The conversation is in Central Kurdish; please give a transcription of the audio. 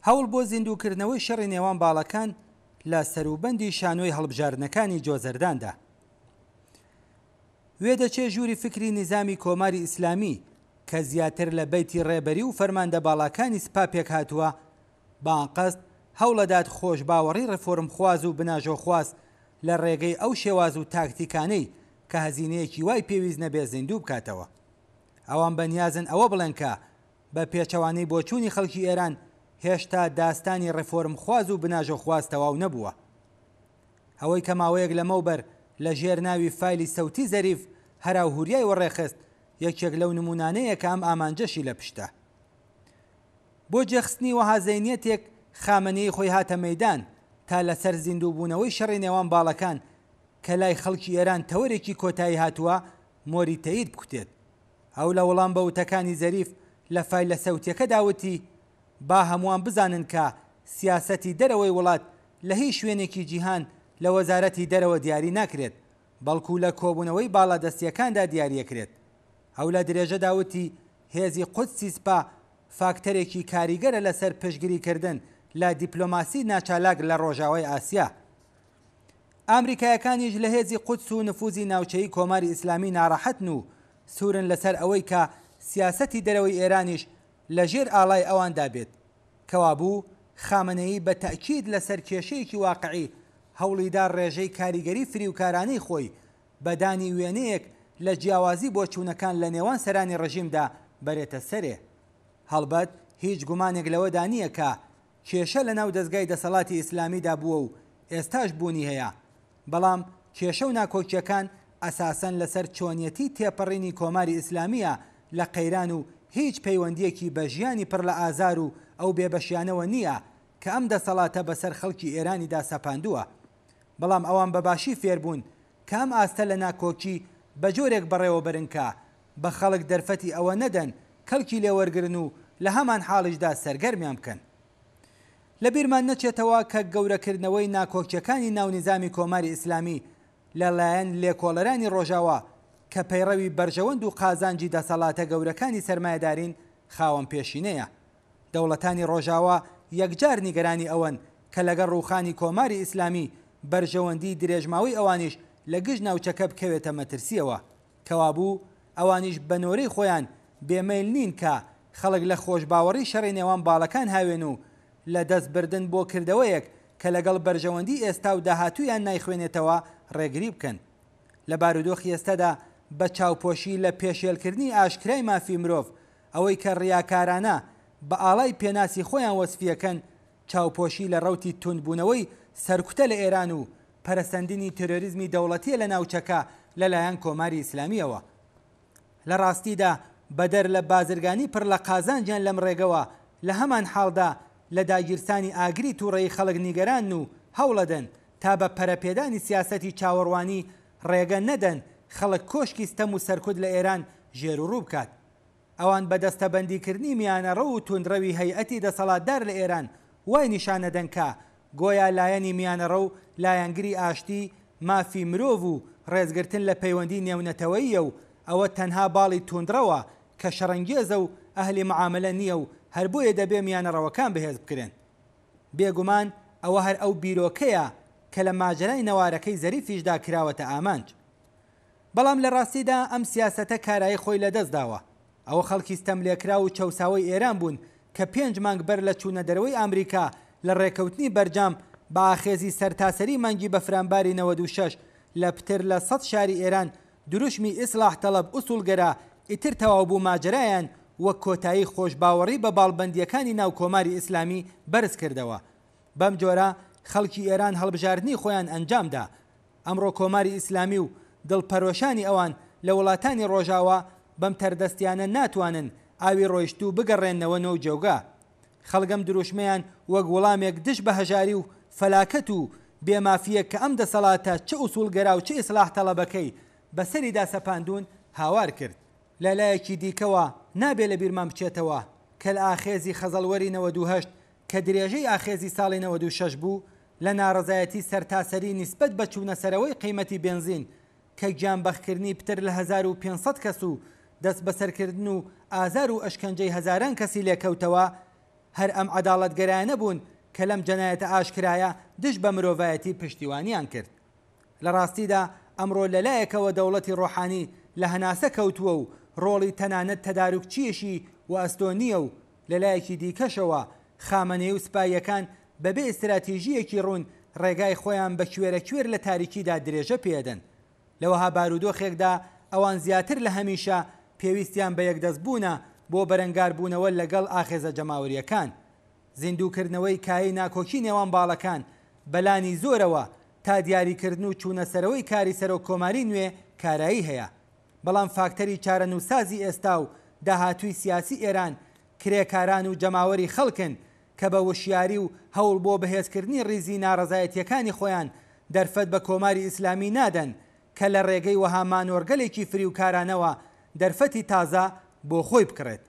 هەوڵ بۆ زیندووکردنەوەی شەڕی نێوان باڵەکان لە سەروبەندی شانۆی هەڵبژاردنەکانی جۆزەرداندا. وێدەچێ ژووری فکری نیزامی کۆماری ئیسلامی کە زیاتر لە بەیتی ڕێبەری و فەرماندە باڵاکانی سپا پێکهاتووە، بە ئانقەست هەوڵەدات خۆشباوەڕی ڕێفۆرمخواز و بناژۆخواز لە ڕێگەی ئەو شێواز و تاکتیکانەی کە هەزینەیەکی وای پێویست نەبێ زیندوو بکاتەوە. ئەوان بە نیازن ئەوە بڵێن کە بە پێچەوانەی بۆچوونی خەڵکی ئێران هێشتا داستانی ڕێفۆرمخواز و بناژۆخواز تەواو نەبووە. ئەوەی کە ماوەیەک لەمەوبەر لە ژێر ناوی فایلی سەوتی زەریف هەراوهوریای وەڕێخست، یەکێک لەو نموونانەیە کە ئەم ئامانجەشی لە پشتە. بۆ جێخستنی وەها زەینیەتێک خامەنەیی خۆی هاتە مەیدان تا لەسەر زیندووبوونەوەی شەڕی نێوان باڵەکان کە لای خەڵکی ئێران تەوەرێکی کۆتایی هاتووە مۆری تەیید بکوتێت. ئەو لە وەڵام بە وتەکانی زەریف لە فایلە سەوتیەکەدا وتی، با هەمووان بزانن کە سیاسەتی دەرەوەی وڵات لە هیچ شوێنێکی جیهان لە وەزارەتی دەرەوە دیاری ناکرێت، بەڵکو لە کۆبوونەوەی باڵادەستییەکاندا دیاریەکرێت. ئەو لە درێژەدا وتی، هێزی قودسی سپا فاکتەرێکی کاریگەرە لەسەر پشتگریکردن لە دیپلۆماسی ناچالاک لە ڕۆژاوای ئاسیا. ئامریکایەکانیش لە هێزی قودس و نفوزی ناوچەیی کۆماری ئیسلامی ناڕەحەتن و سوورن لەسەر ئەوەی کە سیاسەتی دەرەوەی ئێرانیش لە ژێر ئاڵای ئەواندا بێت. کەوابوو خامەنەیی بە تەئکید لەسەر کێشەیەکی واقعی هەوڵیدا ڕێژەی کاریگەری فریوکارانەی خۆی بە دانی وێنەیەک لە جیاوازی بۆچوونەکان لە نێوان سەرانی ڕژیمدا بەرێتە سەرێ. هەڵبەت هیچ گومانێک لەوەدا نییە کە کێشە لە ناو دەزگای دەسەڵاتی ئیسلامیدا بووە و ئێستاش بوونی هەیە، بەڵام کێشە و ناکۆکییەکان ئەساسەن لەسەر چۆنیەتی تێپەڕینی کۆماری ئیسلامییە لە قەیران و هیچ پەیوەندییەکی بە ژیانی پڕ لە ئازار و ئەو بێبەشیانەوە نییە کە ئەم دەسەڵاتە بەسەر خەڵکی ئێرانیدا سەپاندووە. بەڵام ئەوان بە باشی فێربوون کە ئەم ئاستە لە ناکۆکی بە جۆرێک بەڕێوەبەرن کە بە خەڵک دەرفەتی ئەوە نەدەن کەڵکی لێ وەرگرن و لە هەمانحاڵیشدا سەرگەرمیان بکەن. لە بیرمان نەچێتەوە کە گەورەکردنەوەی ناکۆکییەکانی ناو نیزامی کۆماری ئیسلامی لە لایەن لێکۆڵەرانی ڕۆژاوا کە پەیڕەوی بەرژەوەند و قازانجی دەسەڵاتە گەورەکانی سەرمایەدارین خاوەن پێشینەیە. دەوڵەتانی ڕۆژاوا یەکجار نیگەرانی ئەوەن کە لەگەڵ ڕووخانی کۆماری ئیسلامی بەرژەوەندیی درێژماوەی ئەوانیش لە گشت ناوچەکە بکەوێتە مەترسییەوە. کەوابوو ئەوانیش بە نۆرەی خۆیان بێ مەیل نین کە خەڵک لە خۆشباوەڕی شەڕی نێوان باڵەکان هاوێن و لە دەست بردن بۆ کردەوەیەک کە لەگەڵ بەرژەوەندی ئێستا و داهاتوویان نایخوێنێتەوە ڕێگری بکەن. لە بارودۆخی ئێستادا بە چاوپۆشی لە پێشێلکردنی ئاشکرای مافی مرۆڤ، ئەوەی کە ڕیاکارانە بە ئاڵای پێناسی خۆیان وەسفیەکەن، چاوپۆشی لە ڕەوتی توندبوونەوەی سەرکوتە لە ئێران و پەرەسەندنی تێرۆریزمی دەوڵەتییە لە ناوچەکە لە لایەن کۆماری ئیسلامییەوە. لە ڕاستیدا بەدەر لە بازرگانی پڕ لە قازانجیان لەم ڕێگەوە، لە هەمانحاڵدا لە داگیرسانی ئاگری تووڕەیی خەڵک نیگەرانن و هەوڵەدەن تا بە پەرەپێدانی سیاسەتی چاوەڕوانی ڕێگە نەدەن خەڵک کۆشکی ستەم و سەرکوت لە ئێران ژێروڕوو بکات. ئەوان بە دەستەبەندیکردنی میانەڕەو و توندڕەوی هەیئەتی دەسەڵاتدار لە ئێران وای نیشان ئەدەن کە گۆیا لایەنی میانەڕەو لایەنگری ئاشتی، مافی مرۆڤ و ڕێزگرتن لە پەیوەندی نێونەتەوەییە و ئەوە تەنها باڵی توندڕەوە کە شەڕەنگێزە و ئەهلی معامەلە نییە و هەر بۆیە دەبێ میانەڕەوەکان بەهێز بکرێن. بێگومان ئەوە هەر ئەو بیرۆکەیە کە لە ماجەرای نەوارەکەی زەریفیشدا کراوەتە ئامانج. بەڵام لە ڕاستیدا ئەم سیاسەتە کارایی خۆی لەدەست داوە. ئەوە خەڵکی ستەملێکراو و چەوساوەی ئێران بوون کە پێنج مانگ بەر لە چوونەدەرەوەی ئامریکا لە ڕێکەوتنی بەرجام بە ئاخێزی سەرتاسەری مانگی بەفرانباری 96 لە پتر لە سەد شاری ئێران دروشمی ئیسڵاح تەڵەب ئوسوڵگەرا ئیتر تەواو بوو ماجەرایان وەک کۆتایی خۆشباوەڕی بە باڵبەندییەکانی ناو کۆماری ئیسلامی بەرز کردەوە. بەم جۆرە خەڵکی ئێران هەڵبژاردنی خۆیان ئەنجام دا. ئەمڕۆ کۆماری ئیسلامی و دڵپەرۆشانی ئەوان لە وڵاتانی ڕۆژاوا بەم تەردەستیانە ناتوانن ئاوی ڕۆیشتوو بگەڕێننەوە نۆو جێوگا. خەڵک ئەم دروشمەیان وەک وڵامێک دژ بە هەژاری و فەلاکەت و بێ مافییەک کە ئەم دەسەڵاتە چ ئوسوڵگەرا و چ ئیسڵاح تەڵەبەکەی بە سەریدا سەپاندوون هاوار کرد. لە لایەکی دیکەوە نابێ لە بیرمان بچێتەوە کە لە ئاخێزی خەزەڵوەری 98 کە درێژەی ئاخێزی ساڵی 96 بوو لە ناڕەزایەتی سەرتاسەری نیسبەت بە چوونەسەرەوەی قیمەتی بێنزین کە گیانبەختکردنی پتر لە 1500 کەس و دەستبەسەرکردن و ئازار و ئەشکەنجەی هەزاران کەسی لێکەوتەوە. هەر ئەم عەداڵەتگەرایانە بوون کە لەم جەنایەتە ئاشکرایە دژ بە مرۆڤایەتی پشتیوانیان کرد. لە ڕاستیدا ئەمڕۆ لە لایەکەوە دەوڵەتی ڕۆحانی لە هەناسە کەوتووە و ڕۆڵی تەنانەت تەداروکچییشی وەئەستۆ نییە و لە لایەکی دیکەشەوە خامەنەی و سپاییەکان بەبێ ئیستراتیژییەکی ڕوون ڕێگای خۆیان بە کوێرەکوێر لە تاریکیدا درێژە پێدەن. لە وەها بارودۆخێکدا ئەوان زیاتر لە هەمیشە پێویستیان بە یەکدەستبوونە بۆ بەرەنگاربوونەوە لەگەڵ ئاخێزە جەماوەرییەکان. زیندووکردنەوەی کایەی ناکۆکی نێوان باڵەکان بە لانی زۆرەوە تا دیاریکردن و چوونەسەرەوەی کاری سەرۆک کۆماری نوێ کارایی هەیە. بەڵام فاکتەری چارەنووسسازی ئێستا و داهاتووی سیاسی ئێران کرێکاران و جەماوەری خەڵکن کە بە وشیاری و هەوڵ بۆ بەهێزکردنی ڕیزی ناڕەزایەتییەکانی خۆیان دەرفەت بە کۆماری ئیسلامی نادەن کە لە ڕێگەی وەها مانۆڕگەلێکی فریوکارانەوە دەرفەتی تازە بۆ خۆی بکڕێت.